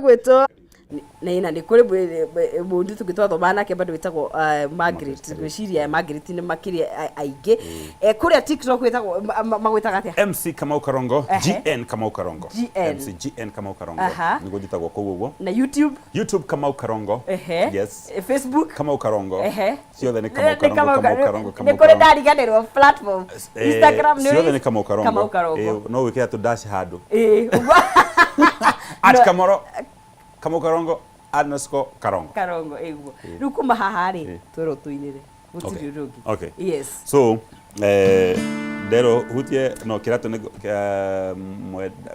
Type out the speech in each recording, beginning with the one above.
Gwĩtwo na nĩ kũrĩ mũndũ tũngĩ twathomaga nake bado wĩtagwo Margaret. Ngwĩciria Margaret nĩ makĩria aingĩ. Kũrĩa TikTok wĩtagwo magwĩtaga atĩa? MC Kamau Karongo. GN Kamau Karongo. GN. MC GN Kamau Karongo. Nĩguo njĩtagwo kũu ũguo. Na YouTube? YouTube Kamau Karongo. Yes. Facebook? Kamau Karongo. Ciothe nĩ Kamau Karongo, Kamau Karongo, Nĩ Kamau kũrĩ Karongo. ndariganĩrwo platform? Instagram nĩ Ciothe nĩ Kamau Karongo. Kamau Karongo. No wĩkĩre tũ dash handũ. Ĩĩ, ũguo. At No. Kamoro Kamau Karongo underscore Karongo. Karongo, ĩguo. Rĩu kuma haha rĩ, twerwo tũinĩre gũtirĩ ũndũ ũngĩ. Yes. So ndero hutie no kĩratũ nĩ kĩa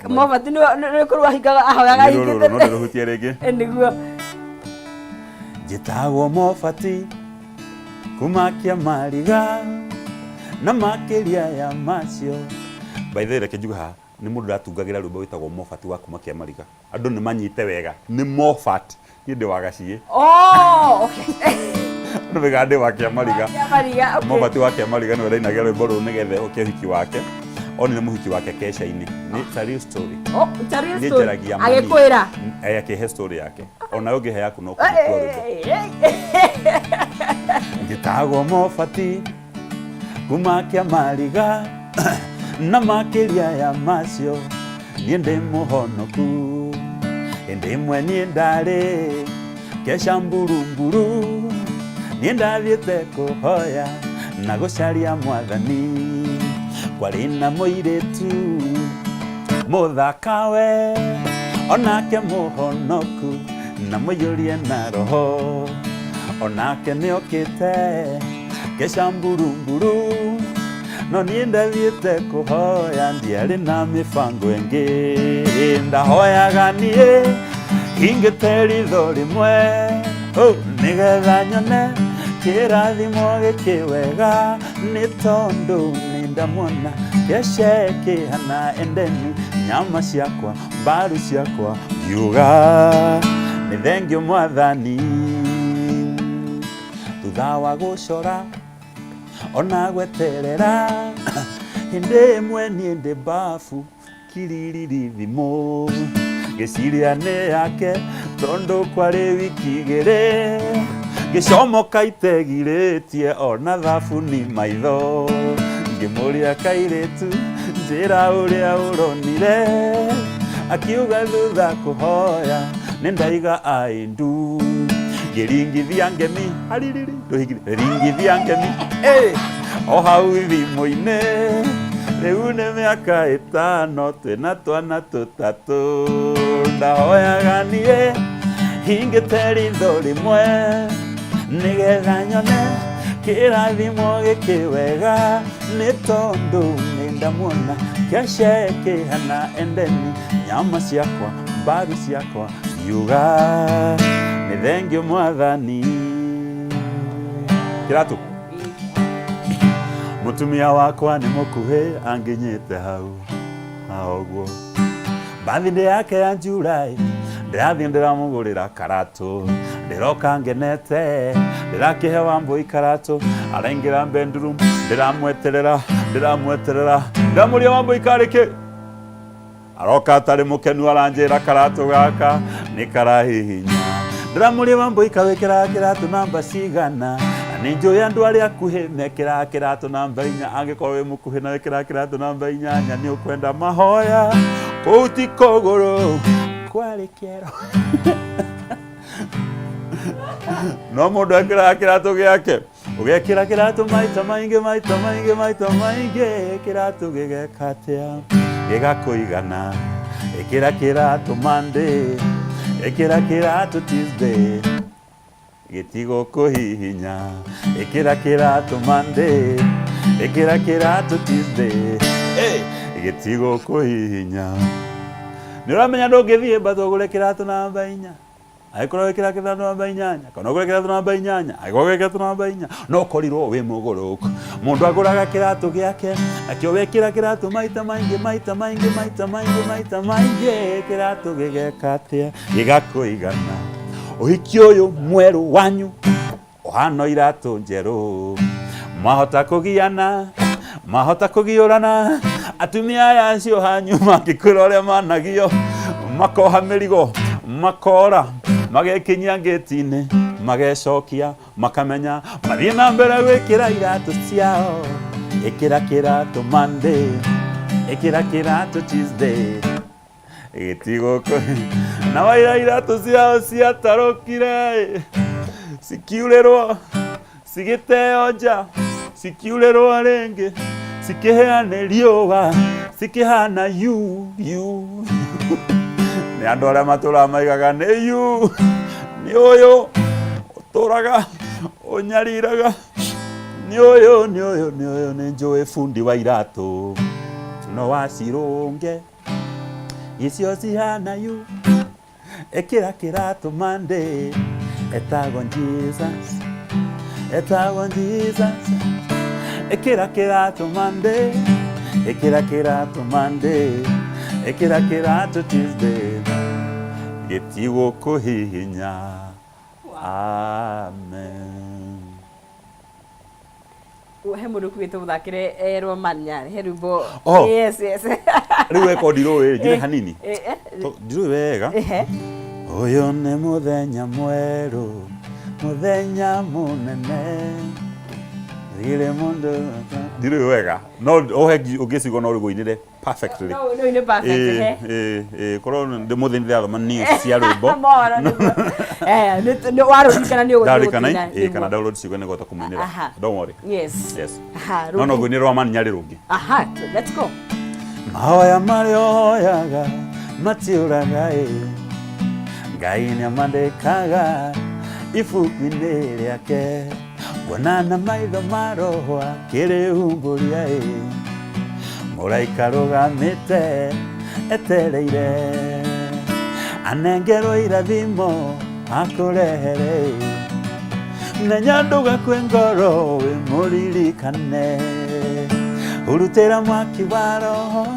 Mobati nĩ kũrwo ahingaga ahoyaga Nĩ rũrũ, ahingĩte. no ndĩrũhutie rĩngĩ. Nĩguo. Njĩtagwo Mobati kuma Kĩamariga na makĩria ya macio. By the way, reke njuge haha nĩ mũndũ ũratungagĩra rwĩmbo wĩtagwo Mobati wa kuma Kĩamariga. Andũ nĩ manyite wega, nĩ Mofat, niĩ ndĩ wa Gaciĩ. Oh, okay. Andũ maugaga ndĩ wa Kĩamariga. Kĩamariga, okay. Mobati wa Kĩamariga nĩwe ũrainagĩra rwĩmbo rũu nĩgetha oke ũhiki wake. Onire mũhiki wake keca-inĩ. Nĩ it's a real story. Oh, it's a real Niĩ story. njaragia mani. Agĩkwĩra. Akĩhe story yake. Ona ũngĩhe yaku no kũmĩtua rwĩmbo. Njĩtagwo Mobati kuma Kĩamariga na makĩria ya macio niĩ ndĩ mũhonoku. Hĩndĩ ĩmwe niĩ ndarĩ keca mburumburu, niĩ ndathiĩte kũhoya na gũcaria mwathani. Kwarĩ na mũirĩtu mũthaka we, onake mũhonoku na mũiyũrie na roho, onake nĩokĩte keca mburumburu, no niĩ ndathiĩte kũhoya, ndiarĩ na mĩbango ĩngĩ. Ndahoyaga niĩ hingĩte ritho rĩmwe, oh, nĩgetha nyone kĩrathimo gĩkĩ wega, nĩ tondũ nĩ ndamuona kece kĩhana endeni, nyama ciakwa, mbaru ciakwa, ngiuga nĩ thengio mwathani. Thutha wa gũcora ona gweterera, hĩndĩ ĩmwe niĩ ndĩ bafu kiririri thimũ, ngĩciria nĩ yake tondũ kwarĩ wiki 2, ngĩcomoka itegirĩtie ona thabuni maitho. Ngĩmũria, "Kairĩtu, njĩra ũrĩa ũronire." Akiuga thutha kũhoya nĩ ndaiga aindu. Ngĩringithia ngemi haririri ndũhingithia ringithia ngemi, o hau thimũ-inĩ. Rĩu nĩ mĩaka 5 twĩna twana 3. Ndahoyaga niĩ hingĩte ritho rĩmwe nĩgetha nyone kĩrathimo gĩkĩ wega, nĩ tondũ nĩ ndamuona kece kĩhana endeni, nyama ciakwa, mbaru ciakwa, ngiuga nĩ thengio mwathani. Kĩratũ mũtumia wakwa nĩ mũkuhĩ anginyĩte hau ha ũguo. Birthday yake ya July ndĩrathiĩ ndĩramũgũrĩra karatũ, ndĩroka ngenete, ndĩrakĩhe Wambũi karatũ. Araingĩra bedroom, ndĩramweterera, ndĩramweterera, ndĩramũria, "Wambũi, karĩ kĩ?" Aroka atarĩ mũkenu, aranjĩra karatũ gaka nĩ karahihinya. Ndĩramũria, "Wambũi, kawĩkĩraga kĩratũ namba cigana?" Na nĩ njũĩ andũ arĩa akuhĩ mekĩraga kĩratũ namba 4. Angĩkorwo wĩ mũkuhĩ na wĩkĩraga kĩratũ namba 8, nĩ ũkwenda mahoya. Kũu ti kũgũrũ, kwarĩ kĩero. No mũndũ ekĩraga kĩratũ gĩake, ũgekĩra kĩratũ maita maingĩ, maita maingĩ, maita maingĩ, kĩratũ gĩgeka atĩa? Gĩgakũigana. Ĩkĩra kĩratũ Monday, ĩkĩra kĩratũ Tuesday, gĩtigũkũhihinya. Ĩkĩra kĩratũ Monday, ĩkĩra kĩratũ Tuesday, hey, gĩtigũkũhihinya. Nĩ ũramenya ndũngĩthiĩ mbatũ ũgũre kĩratũ namba 4 angĩkorwo wĩkĩra kĩratũ namba 8, kana ũgũre kĩratũ namba 8 angĩkorwo wĩkĩra kĩratũ namba 4, no ũkorirwo wĩ mũgũrũku. Mũndũ agũraga kĩratũ gĩake nakĩo, wekĩra kĩratũ maita maingĩ, maita maingĩ, maita maingĩ, maita maingĩ, kĩratũ gĩgeka atĩa? Gĩgakũigana. Ũhiki ũyũ mwerũ wanyu ũhana iratũ njerũ, mwahota kũgiana, mwahota kũgiũrana. Atumia aya acio hanyu mangĩkwĩra ũrĩa managio, makoha mĩrigo. Makora magekinyia ngĩti-inĩ, magecokia, makamenya mathiĩ na mbere gwĩkĩra iratũ ciao. Ĩkĩra kĩratũ Monday, ĩkĩra kĩratũ Tuesday, gĩtigũkũ na waira iratũ ciao ciatarũkire, cikiurĩrwo, cigĩteo nja, cikiurĩrwo rĩngĩ, cikĩhĩa nĩ riũa, cikĩhana yu yu. Nĩ andũ arĩa matũraga maigaga nĩ yu, nĩ ũyũ ũtũraga ũnyariraga, nĩ ũyũ, nĩ ũyũ, nĩ ũyũ, nĩ njũĩ bundi wa iratũ no wacirũnge icio cihana yu. Ĩkĩra kĩratũ Monday, etagwo Jesus, etagwo Jesus. Ĩkĩra kĩratũ Monday, ĩkĩra kĩratũ Monday, ĩkĩra kĩratũ Tuesday, gĩtigũkũhihinya. Amen. He mũndũ ũkuĩte mũthakĩre Roman Nyarĩ he rwĩmbo. Oh. Yes. Rĩu weka ndirũĩ njire hanini. Ndirũĩ wega. Ũyũ nĩ mũthenya mwerũ, mũthenya mũnene, thirĩ mũndũ. Ndirũĩ wega no ũhe ũngĩcigo no rĩgũinĩre perfectly. No no nĩ perfect he. Ĩ korwo ndĩ mũthĩ ndĩrathoma news cia rwĩmbo. Mohoro nĩguo. Nĩ warũririkana nĩ ũgũthiĩ Ndarikana gũtũina, ĩ kana nĩguo. Download ciugo nĩngũhota kũmũinĩra. Don't worry. Yes. No no rũngĩ. Ngũinĩra wa Mani Nyarĩ rũngĩ. Aha, let's go. Mahoya marĩa ũhoyaga matiũraga ĩ, Ngai nĩamandĩkaga ibuku-inĩ rĩake. Nguona na maitho ma roho akĩrĩhumbũria ĩ, mũraika rũgamĩte etereire anengerwo irathimo akũrehere ĩ. Menya ndũgakue ngoro wĩmũririkane, urutĩra mwaki wa roho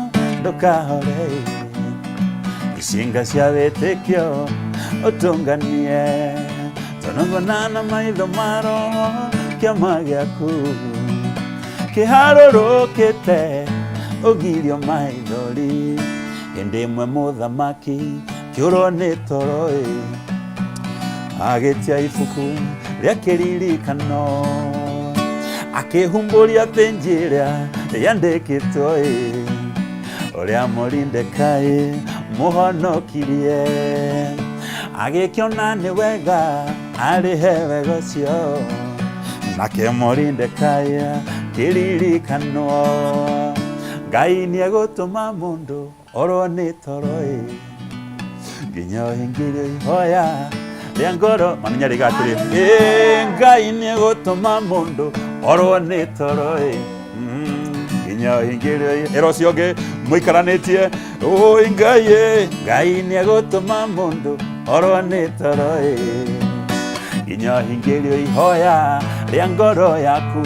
ndũkahore ĩ. Icinga cia wĩtĩkio ũtũnganie, tondũ nguona na maitho ma roho kĩama gĩaku kĩharũrũkĩte ũgirio maithori. Hĩndĩ ĩmwe mũthamaki kĩũrwo nĩ toro ĩ, agĩtia ibuku rĩa kĩririkano, akĩhumbũria pĩnji ĩrĩa yandĩkĩtwo ĩ, ũrĩa Mũrindekai mũhonokirie. Agĩkĩona nĩ wega arĩhe wega ũcio, nake Mũrindekai kĩririkanwo. Ngai nĩegũtũma mũndũ orwo nĩ toro ĩ, nginya ũhingĩrio ihoya rĩa ngoro. Mamenya rĩga atĩrĩ, ĩ Ngai nĩegũtũma mũndũ orwo nĩ toro ĩ, nginya ũhingĩrio ĩra ũcio ũngĩ mũikaranĩtie, ũi Ngai ĩ, Ngai nĩegũtũma mũndũ orwo nĩ toro ĩ, nginya ũhingĩrio ihoya rĩa ngoro yaku.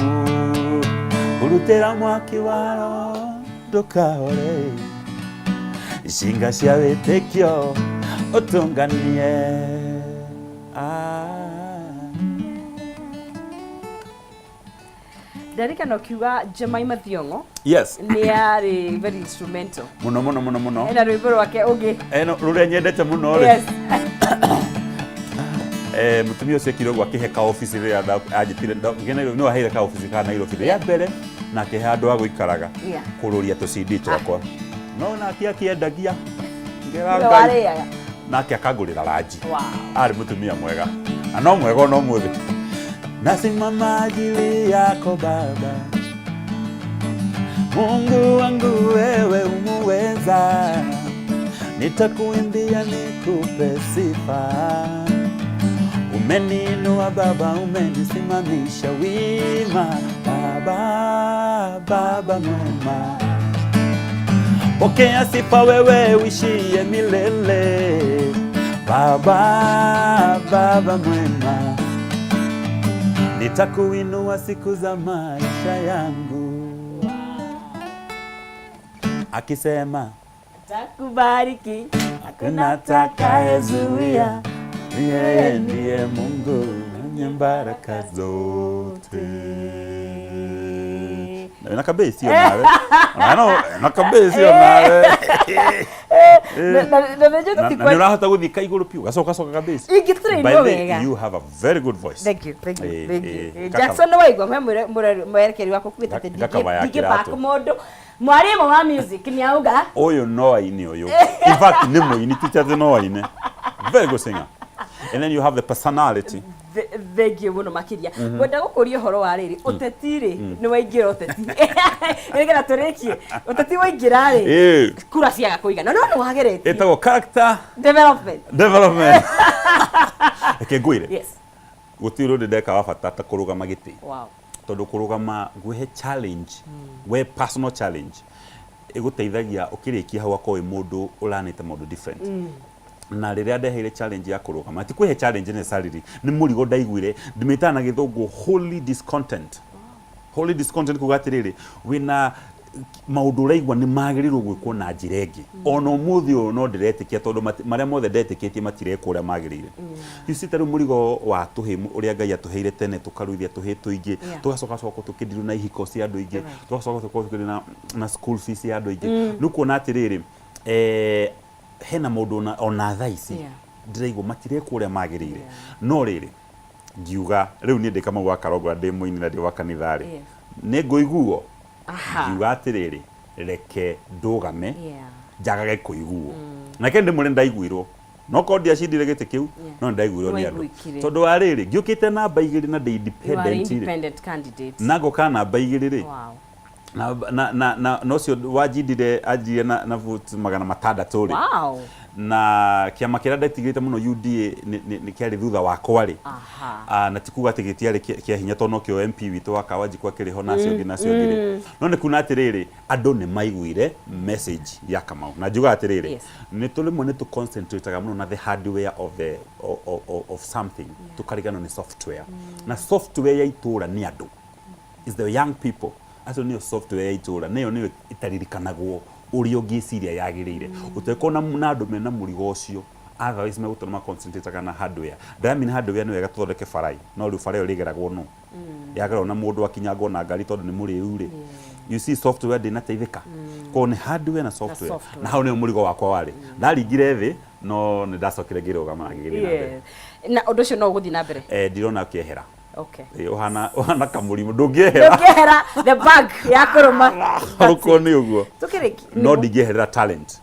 Hurutĩra mwaki wa roho ndũkahore, icinga cia wĩtĩkio ũtũnganie. Ah. Ndarikana ũkiuga Jemima Thiong'o Yes. nĩ yarĩ very instrumental. Mũno mũno mũno mũno. Ena rwĩmbo rwake ũngĩ. Eno rũrĩa nyendete mũno rĩ. Mũtumia ũcio ekire ũguo, akĩhe ka office rĩrĩa anjĩtire nĩ aheire ka office ka Nairobi rĩa mbere, na akĩhe handũ ha gũikaraga kũrũria tũ CD twakwa, no nake akĩendagia ngera Nĩwe Ngai warĩaga. Nake akangũrĩra ranji. Arĩ mũtumia mwega na no mwega ona ũmũthĩ. Nasimama ajili yako Baba, Mungu wangu, wewe umuweza, nitakuimbia nikupe sifa. Umeniinua Baba, umenisimamisha wima, Baba, Baba mwema. Pokea sifa wewe uishie milele, Baba, Baba mwema. Nitakuinua siku za maisha yangu. Akisema Takubariki, hakuna atakayezuia, yeye ndiye Mungu mwenye baraka zote. Na kabesi nawe. Ano, na kabesi nawe. Na nĩ Na nĩ ũrahota gũthiĩ kaigũrũ piũ, gacoka coka kabisa. Ingĩtrainwo By the way, wega. you have a very good voice. Thank you, thank you, thank you. Gaka- Jackson nĩ waigua mwe mwerekeri wakwa kuĩte atĩ Gakaba ya ndingĩback kĩratũ. mũndũ mwarimũ wa music nĩ auga. Ũyũ no aine ũyũ. In fact, nĩ mũini, ti atĩ no aine. Very good singer. And then you have the personality. Thengiũ mũno makĩria. Ngwenda gũkũria ũhoro wa rĩrĩ, ũteti rĩ, nĩ waingĩra ũteti, nĩgetha tũrĩkie ũteti, waingĩra rĩ, kura ciaga kũigana, no nĩ wageretie. Ĩtagwo character development. Development. Reke ngwĩre, gũtirĩ ũndũ ndeka wa bata ta kũrũgama gĩtĩ, tondũ kũrũgama gwĩhe challenge, we personal challenge ĩgũteithagia ũkĩrĩkia hau akorwo wĩ mũndũ ũranĩte maũndũ different. Na rĩrĩa ndeheire challenge ya kũrũgama, ti kwĩhe challenge necessarily, nĩ mũrigo ndaiguire, ndĩmĩtaga na Gĩthũngũ holy discontent. Holy discontent kuga atĩrĩrĩ, wĩna maũndũ ũraigua nĩ magĩrĩirwo gwĩkwo na njĩra ĩngĩ. Ona ũmũthĩ ũyũ no ndĩretĩkia, tondũ marĩa mothe ndetĩkĩtie matirekwo ũrĩa magĩrĩire. You see, ta rĩu mũrigo wa tũhĩ ũrĩa Ngai atũheire tene, tũkaruithia tũhĩ tũingĩ, tũgacoka coka tũkĩndirwo na ihiko cia andũ aingĩ, tũgacoka tũkorwo tũkĩndirwo na school fees ya andũ aingĩ. Nĩ kuona atĩrĩrĩ, hena maũndũ ona thaa ici ndĩraigua matirekwo ũrĩa magĩrĩire. No rĩrĩ, ngiuga rĩu niĩ ndĩ Kamau wa Karongora, ndĩ mũini na ndĩ wa kanitha rĩ, nĩ ngũiguo. Ngiuga atĩrĩrĩ, reke ndũgame, njagage kũiguo. Na ke ndĩmwĩre ndaiguirwo, no korwo ndiacindire gĩtĩ kĩu, no nĩndaiguirwo nĩ andũ. Nĩwaiguĩkire. Tondũ wa rĩrĩ, ngĩũkĩte namba 2 na ndĩ You are independent rĩ, independent candidate. Na ngoka namba 2 rĩ, na ũcio wanjindire anjire na votes 600 rĩ, na kĩama kĩrĩa ndetigĩrĩte mũno UDA nĩ kĩarĩ thutha wakwa rĩ. Ah, na ti kuga atĩ gĩtiarĩ kĩa hinya, tondũ nokĩo MP witũ wa Kawanjikũ akĩrĩ ho na acio angĩ na acio angĩ rĩ. No nĩ kuna atĩrĩrĩ, andũ nĩ maiguire message ya Kamau, na njugaga atĩrĩrĩ, nĩ tũ rĩmwe nĩ tũ concentrateaga mũno na the hardware of something, tũkariganwo nĩ software. Na software ya itũra nĩ andũ, is the young people. Acio nĩo software ya itũra, nĩyo nĩyo ĩtaririkanagwo ũrĩa ũngĩciria yagĩrĩire. Ũtekuona na andũ mena mũrigo ũcio, otherwise megũtũra ma concentrateaga na hardware. Ndĩramini hardware nĩ wega tũthondeke barai, no rĩu bara ĩyo ĩrĩgeragwo no yageragwo na mũndũ akinyangwo na ngari tondũ nĩ mũrĩu rĩ. You see, software ndĩnateithĩka. Koguo nĩ hardware na software. Software. Na hau nĩho mũrigo wakwa warĩ. Ndaringire thĩ, no nĩ ndacokire ngĩrũgama na ngĩgĩthiĩ na mbere. Na ũndũ ũcio no ũgũthiĩ na mbere? Eh, ndirona ũkĩehera. Ũhana kamũrimũ, ndũngĩehera. Ndũngĩehera the bag ya kũrũma. Rũkwo nĩ ũguo. Tũkĩrĩki. No ndingĩeherera talent.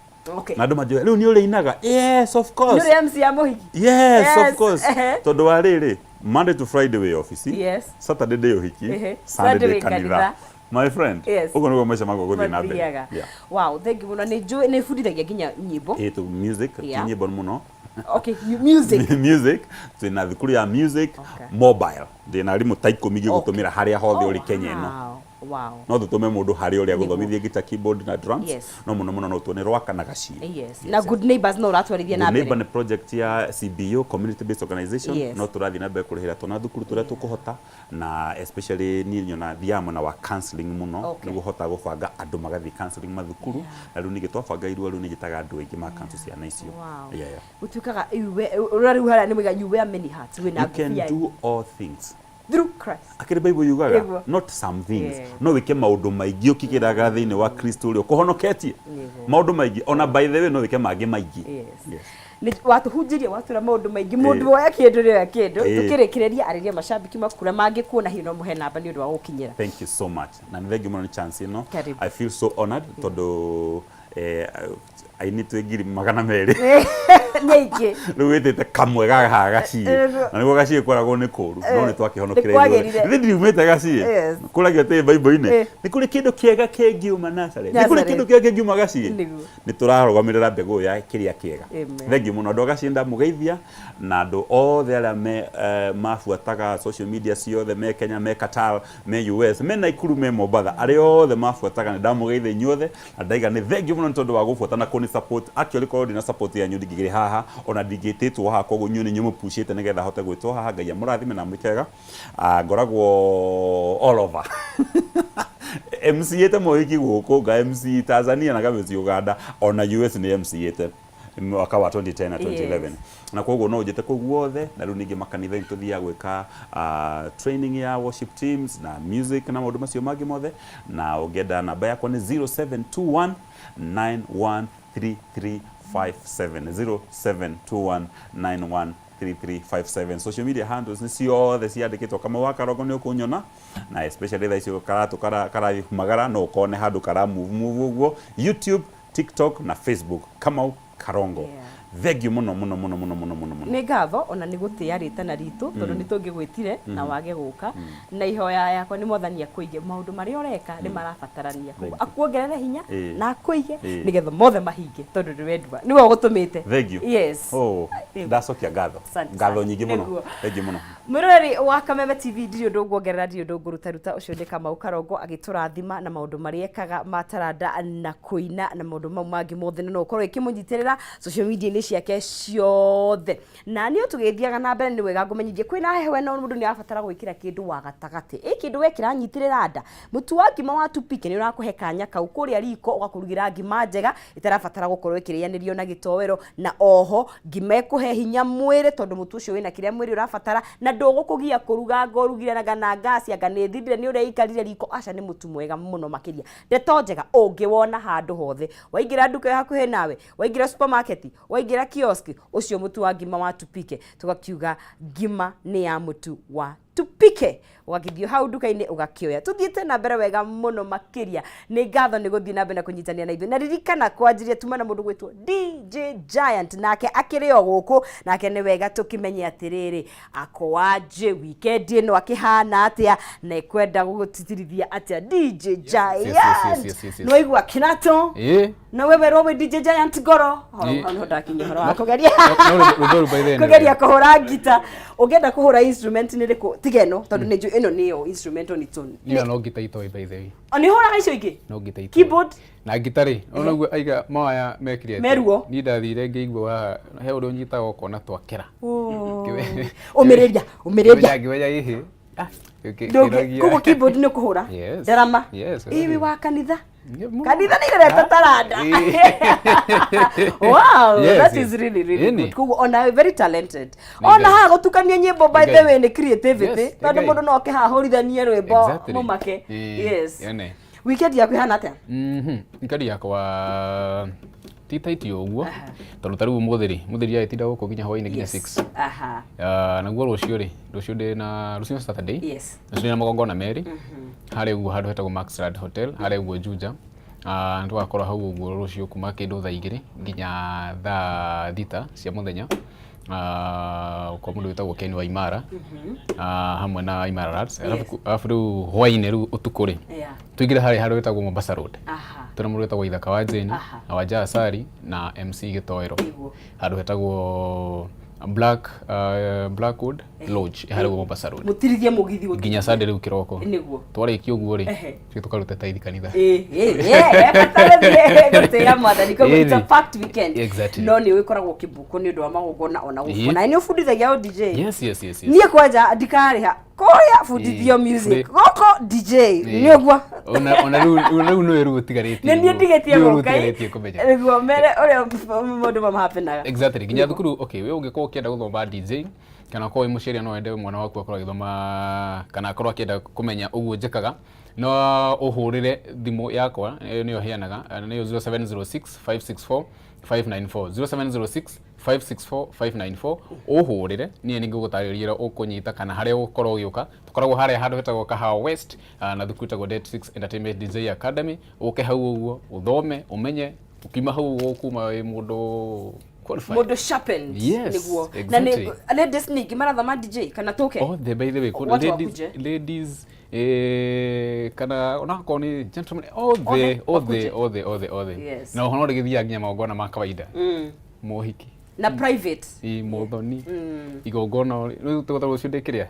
Na andũ manjũria, rĩu nĩ ũrĩinaga? Yes, of course. Nĩ ũrĩ MC ya mũhiki? Yes, of course. Tondũ wa rĩrĩ, Monday to Friday wĩ ofici, Saturday ndĩ ũhiki, Sunday Sunday ndĩ wĩ kanitha. kanitha. My friend, ũguo nĩguo maica makwa gũthiĩ na mbere. Mathiaga. Wow, thank you mũno. Nĩ njũĩ nĩ bundithagia nginya nyĩmbo. Ĩ, tu music, ti nyĩmbo mũno. Okay, music. Music, twĩna thukuru ya music mobile. Ndĩna arimũ ta 10 ngĩgũtũmĩra harĩa hothe ũrĩ Kenya ĩno. No tũtũme mũndũ harĩa ũrĩa gũthomithie guitar, keyboard na drums. No mũno mũno no tuone Rwaka na Gaciĩ. Na Good Neighbors no ũratwarithia na Good Neighbor mbere? nĩ project ya CBO, community based organization. No tũrathiĩ na mbere kũrĩhĩra twana thukuru tũrĩa tũkũhota, na especially niĩ nyona thiaga mwena wa counseling mũno, nĩguo hotaga gũbanga andũ magathiĩ counseling mathukuru. Na rĩu ningĩ twabanga irua rĩu nĩ njĩtaga andũ aingĩ ma counsel ciana icio. Gũtuĩkaga ũrĩa rĩu harĩa nĩ mũiga, you wear many hats, wĩna You can ngũbia do all things through Christ. Akĩrĩ Bible yugaga, not some things. No wĩke maũndũ maingĩ ũkĩgeraga thĩinĩ wa Kristo ũrĩa ũkũhonoketie. Maũndũ maingĩ, ona by the way, no wĩke mangĩ maingĩ. Nĩ watũhunjĩria, watwĩra maũndũ maingĩ. Mũndũ woya kĩndũ rĩoya kĩndũ. Tũkĩrĩkĩrĩria, arĩria macambĩki maku kũrĩa mangĩkuona, hihi no mũhe namba nĩ ũndũ wa gũkinyĩra. Thank you so much, na nĩ thengiũ mũno nĩ chance ĩno. Karibu. I feel so honored, tondũ aini twĩ 200,000. Nĩ aingĩ. Rĩu wĩtĩte kamwe gaha gaciĩ, na nĩguo gaciĩ kwaragwo nĩ kũru, no nĩ twakĩhonokire Nĩ kwagĩrire. ithuothe. Ithe ndiriumĩte gaciĩ. Kũragio atĩ Bible-inĩ nĩ kũrĩ kĩndũ kĩega kĩngiuma Nazareth, nĩ kũrĩ Nazareth. kĩndũ kĩega kĩngiuma gaciĩ. Nĩ tũrarũgamĩrĩra mbegũ ya kĩrĩa kĩega. Amen. Thengiũ mũno andũ a gaciĩ, ndamũgeithia, na andũ othe arĩa me mabuataga social media ciothe, me Kenya, me Qatar, me US, me Naikuru, me Mombatha, arĩa othe mabuataga, nĩ ndamũgeithia inyuothe, na ndaiga nĩ thengiũ mũno nĩ tondũ wa gũbuata na kũni support. Actually, korwo ndina support yanyu ndingĩkĩrĩ haha, ona ndingĩtĩtwo haha. Koguo inyuĩ nĩ inyuĩ mũpucĩte nĩgetha hote gwĩtwo haha. Ngai amũrathime na amwĩke wega. Ah, ngoragwo all over, MC-ĩte mohiki gũkũ, nga MC Tanzania na nga MC Uganda, ona US nĩ MC-ĩte mwaka wa 2010 na 2011. Na koguo no njĩte kũu guothe. Na rĩu ningĩ makanitha-inĩ tũthiaga gwĩka training ya worship teams na music na maũndũ macio mangĩ mothe. Na ũngĩenda, namba yakwa nĩ 0721 9133 57, 0721 913357. Social media handles nĩ ciothe ciandĩkĩtwo Kamau wa Karongo, nĩ ũkũnyona, na especially thaa icio karatũ karathiĩ kumagara, no ũkone handũ kara move move ũguo, YouTube, TikTok na Facebook, Kamau Karongo. Thank you mũno mũno mũno mũno mũno mũno mũno. Nĩ ngatho ona nĩ gũtĩĩa rĩtana ritũ, tondũ nĩ tũngĩgwĩtire na wage gũka. Na ihoya yakwa nĩ Mwathani akũige, maũndũ marĩa ũreka nĩ marabatarania, koguo akuongerere hinya na akũige nĩgetha mothe mahinge, tondũ nĩ wendwa nĩwe ũgũtũmĩte. Thank you. Yes. Oh, ndacokia ngatho. Asante Ngatho sana. nyingĩ mũno. Nĩguo. Thank you mũno. Mwĩroreri wa Kameme TV, ndirĩ ũndũ nguongerera, ndirĩ ũndũ ngũrutaruta. Ũcio nĩ Kamau Karongo agĩtũrathima na maũndũ marĩa ekaga ma taranda na kũina na maũndũ mau mangĩ mothe, na no ũkorwo ĩkĩmũnyitĩrĩra social media-inĩ ciake ciothe. Na niĩ tũgĩthiaga na mbere, nĩ wega ngũmenyithie kwĩna heho ĩno, mũndũ nĩ arabatara gwĩkĩra kĩndũ wa gatagatĩ, ĩ kĩndũ we kĩranyitĩrĩra nda. Mũtu wa ngima wa Tupike nĩ ũrakũhe kanya kau kũrĩa riko, ũgakũrugĩra ngima njega ĩtarabatara gũkorwo ĩkĩrĩanĩrio na gĩtoero, na oho ngima ĩkũhe hinya mwĩrĩ, tondũ mũtu ũcio wĩna kĩrĩa mwĩrĩ ũrabatara, na ndũgũkũgia kũruga anga ũrugire anga na ngasi, anga nĩ thirire nĩ ũrĩa ĩikarire riko. Aca, nĩ mũtu mwega mũno makĩria. Ndeto njega, ũngĩwona handũ hothe, waingĩra nduka ĩ hakuhĩ nawe, waingĩra supermarket, waingĩra kiosk, ũcio mũtu wa ngima wa Tupike. Tũgakiuga ngima nĩ ya mũtu wa Tupike, ũgakĩthiĩ hau nduka-inĩ ũgakĩoya. Tũthiĩte na mbere wega mũno makĩria. Nĩ ngatho nĩ gũthiĩ na mbere na kũnyitania na ithuĩ, na ririkana kwanjiria tuma na mũndũ gwĩtwo DJ Giant, nake akĩrĩ o gũkũ nake. Nĩ wega tũkĩmenye atĩrĩrĩ, akoanjĩ weekend ĩno akĩhana atĩa na ĩkwenda gũgũtitirithia atĩa, DJ Giant? Yes. Nĩwaigua kĩnato? Ĩĩ. Na wewe rowe DJ Giant ngoro Ĩĩ. hau niho ndakinyia ũhoro wa kũgeria No rwĩmbo rũu by the way nĩ kũgeria kũhũra ngita. Ũngĩenda kũhũra instrument nĩ rĩkũ tiga ĩno? Tondũ nĩ njũĩ ĩno nĩyo instrument on its own. Niĩ no ngita itoĩ, by the way. O nĩ ũhũraga icio ingĩ? No ngita itoĩ. Keyboard? Na ngita rĩ, ona ũguo aiga mawaya mekire atĩa? Meruo. Niĩ ndathire ngĩigua haha he ũrĩa ũnyitaga ũkona twakĩra. Ũmĩrĩria, ũmĩrĩria. Ngĩmenya ĩhĩ. Ah, Ndũngĩ- koguo keyboard nĩ kũhũra? Yes. Ndarama? Yes. Ĩĩ, wa kanitha? Mũno. Kanitha nĩ irereta taranda. Wow. Yes, That yes. is really really Ĩni. good. Koguo ona very talented. Nĩ Ona Ngai. haha gũtukania nyĩmbo, by Nĩ the Ngai. way, nĩ creativity, Yes, nĩ tondũ Ngai. mũndũ no oke haha ahũrithanie rwĩmbo mũmake. Ĩĩ, Yes. yone. Weekend yaku ihana atĩa? Weekend yakwa ti taiti ũguo, tondũ ta rĩu ũmũthĩ rĩ, mũthĩ agĩtinda gũkũ nginya hwainĩ, nginya 6. Naguo rũciũ rĩ, rũciũ ndĩ na, rũciũ nĩ Saturday. Rũciũ ndĩ na magongona merĩ harĩa ũguo handũ hetagwo Maxrad Hotel, harĩa ũguo Juja. Ah, nĩ tũgakorwo hau ũguo rũciũ kuma kĩndũ thaa 2 nginya thaa 6 cia mũthenya. Ah, kwa mũndũ wĩtagwo Ken wa Imara. Ah, hamwe na Imara Lads. Alafu rĩu hwainĩ, rĩu ũtukũ rĩ, tũingĩre harĩa handũ wĩtagwo Mombasa Road. Tũna mũndũ wĩtagwo Ithaka wa Jane na Wanja Asari na MC Gĩtoero. Handũ hetagwo Blackwood Lodge, harĩa ũguo Mombasa Road. Mũtirithie mũgithi ũtukũ. Nginya Sunday rĩu kĩroko. Twarĩkia ũguo rĩ, tũthiĩ tũkarute taithi kanitha. Gũtĩĩa Mwathani, koguo it's a packed weekend. Exactly. No nĩ ũgĩkoragwo ũkĩmbukwo nĩ ũndũ wa magongona ona gũkũ, na nĩ ũbundithagia o DJ? Yes. Niĩ kwanja ndikarĩha kũrĩa bundithio music, gũkũ DJ nĩ ũguo. Ona rĩu nĩwe rĩu ũtigarĩtie. Nĩ niĩ ndigĩtie Nĩwe rĩu gũka ũtigarĩtie kũmenya. Nĩguo mere ũrĩa maũndũ mamahappenaga. Exactly, nginya thukuru. Okay, we ũngĩkorwo ũkĩenda gũthoma DJ, kana ũkorwo wĩ mũciari no wende mwana waku akorwo agĩthoma, kana akorwo akĩenda kũmenya ũguo njĩkaga, no ũhũrĩre thimũ yakwa, ĩyo nĩyo heanaga, nĩyo 0706 564 594, 0706 564 594. Ũhũrĩre niĩ, nĩ ngũgũtarĩria ũrĩa ũkũnyita kana harĩa ũgũkorwo ũgĩũka. Tũkoragwo harĩa handũ hetagwo Kahawa West, na thukuru ĩtagwo Det 6 Entertainment DJ Academy. Ũke hau ũguo ũthome, ũmenye, ũkiuma hau ũguo ũkuma wĩ mũndũ qualified. Mũndũ sharpened. Yes, Nĩguo. Na nĩ exactly. ladies ningĩ marathoma DJ kana tũke? Othe, by the way, kuna Watu ladies, wakuje. ladies, kana onakorwo nĩ gentlemen, othe. Othe, othe. wakuje. Othe, othe, othe. Na ũhoro rĩgĩthiaga nginya magongona ma kawaida, mohiki Na private. I mothoni, igongona rĩu tũgũta rũciũ ndĩ kĩrĩa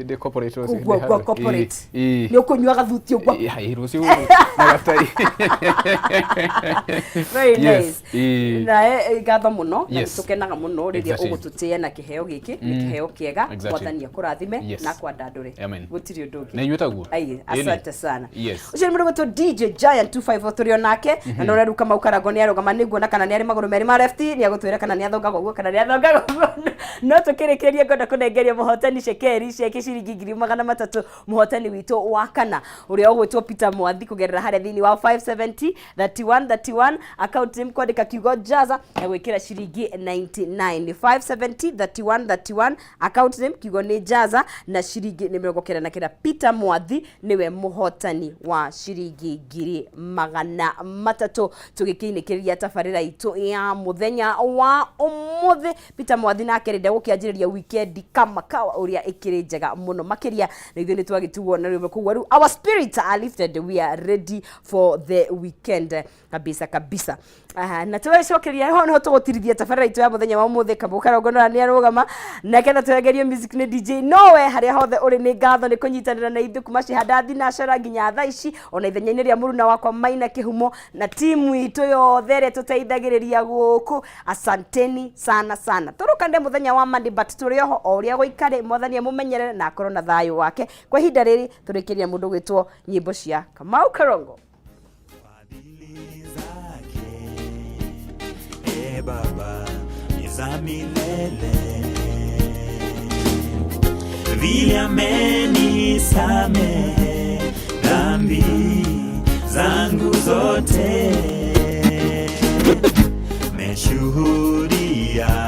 ndĩ corporate rũciũ. Ũguo Ndĩ gwa handũ. corporate. Ĩ, Nĩ ũkũnyua gathuti ũguo. ĩ. Ĩ, rũciũ na gatai. Very Yes, nice. ĩ. Na ngatho mũno, na nĩtũkenaga mũno rĩrĩa ũgũtũtĩĩa na kĩheo gĩkĩ. Nĩ kĩheo kĩega. Mwathani akũrathime na akwandandũre. Amen. Gũtirĩ ũndũ ũngĩ. Na inyuĩ taguo. Ai, Ĩni. asante sana. Yes. Ũcio nĩ mũndũ gwĩtwo DJ Giant 254, tũrĩ onake, na no ũreruka Mau Karango nĩ arũgama, nĩguona kana nĩ arĩ magũrũ merĩ ma left, nĩ agũtwĩra kana nĩ athongaga ũguo kana nĩ athongaga ũguo. No tũkĩrĩkĩrĩria ngwenda kũnengeria mũhotani cekeri ceki ciringi 300,000, mũhotani witũ wa kana ũrĩa ũgwĩtwo Peter Mwathi, kũgerera harĩa thĩinĩ wa 570 31 31, account name kwandĩka kiugo Jaza na gwĩkĩra ciringi 99. 570 31 31, account name kiugo nĩ Jaza na ciringi nĩ 99. Peter Mwathi nĩwe mũhotani wa ciringi 300,000. Tũgĩkĩinĩkĩrĩria tabarĩra itũ ya mũthenya wa ũmũthĩ, Peter Mwathi nake rĩ ndegũkĩanjĩrĩria weekend kama kawa ũrĩa ĩkĩrĩ njega mũno makĩria, na ithuĩ nĩ twagĩtigwo na rwĩmbo, koguo rĩu our spirits are lifted, we are ready for the weekend kabisa kabisa. Aha, na tũgĩcokeria ho niho tũgũtirithia tabarĩra itũ ya mũthenya wa ũmũthĩ. Kamau Karongo nora nĩ arũgama na ketha tũrengerio music nĩ DJ nowe. Harĩa hothe ũrĩ, nĩ ngatho nĩ kũnyitanĩra na ithuĩ kuma cihanda thinacera nginya thaa ici, ona ithenya-inĩ rĩa mũruna wakwa Maina Kĩhumo na timu itũ yothe ĩrĩa tũteithagĩrĩria gũkũ, asanteni sana sana. Tũrũkande mũthenya wa Monday, but tũrĩ oho o ũrĩa gũikare. Mwathani amũmenyerere na akorwo na thayũ wake. Kwa ihinda rĩrĩ tũrĩkĩria mũndũ gwĩtwo nyĩmbo cia Kamau Karongo. Fadhili zake, e Baba, ni za milele, vile amenisamehe dhambi zangu zote, meshuhudia.